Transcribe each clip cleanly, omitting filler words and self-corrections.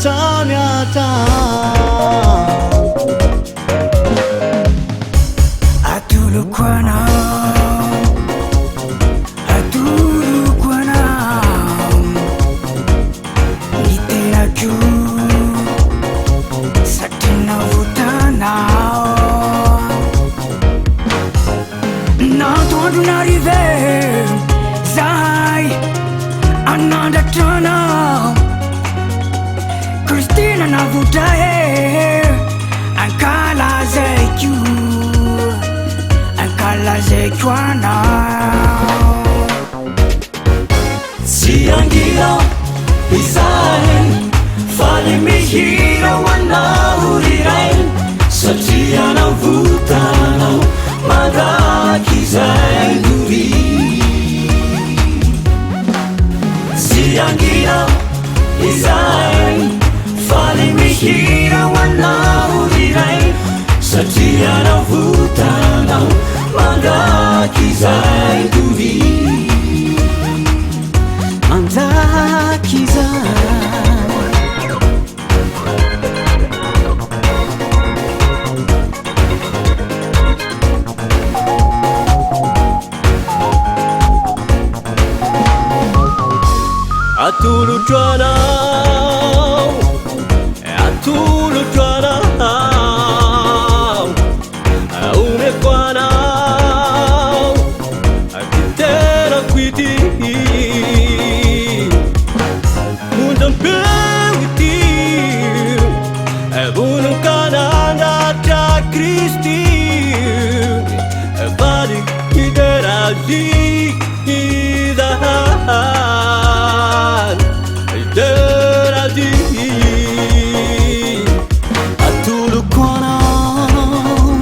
Hatrany hatrany. Atoloko anao, atoloko anao ny tenako satria navotanao. Natoandro narive zahay anandratra anao, Kristina navotra e, ankalazaiko, ankalazaiko anao. Tsy hangina izahay, faly mihira ho anao ry Ray, satria navotanao mandrakizay doria. Tsy hangina izahay, faly mihira ho anao ry Ray, satria navotanao mandrakizay doria. Mandrakizay. Atolotro anao, atolotro anao, omeko anao ty tenako ity. Onjam-peo ity, vonon-kanandratra Kristy, faly hidera Azy izahay, hidera Azy. Atoloko anao,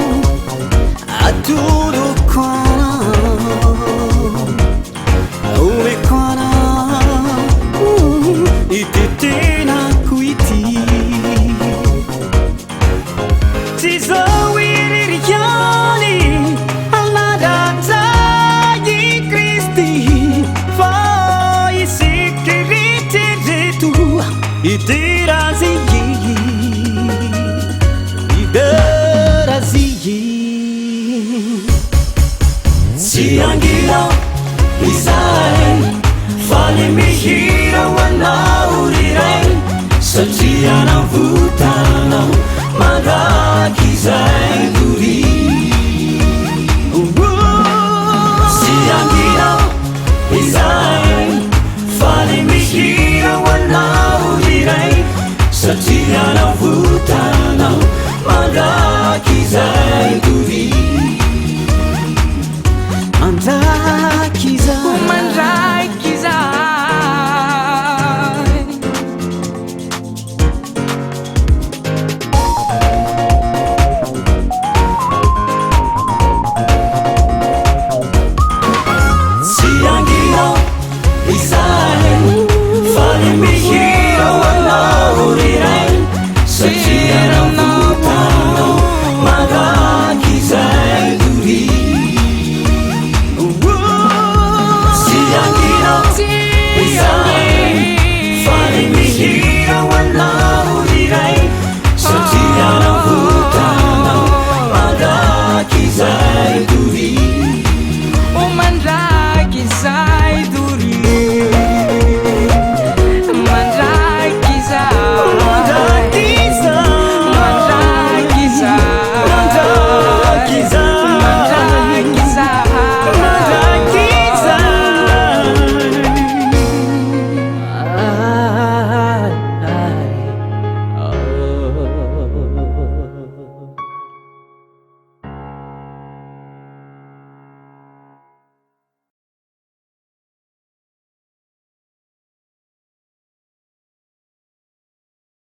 atoloko anao, omeko anao ity tenako ity. Tsy izao irery ihany hanandratra i Kristy, fa isika eritrereto hidera Azy, hidera Azy. Tsy hangina izahay, faly mihira ho anao ry Ray, satria navotanao mandrakizay.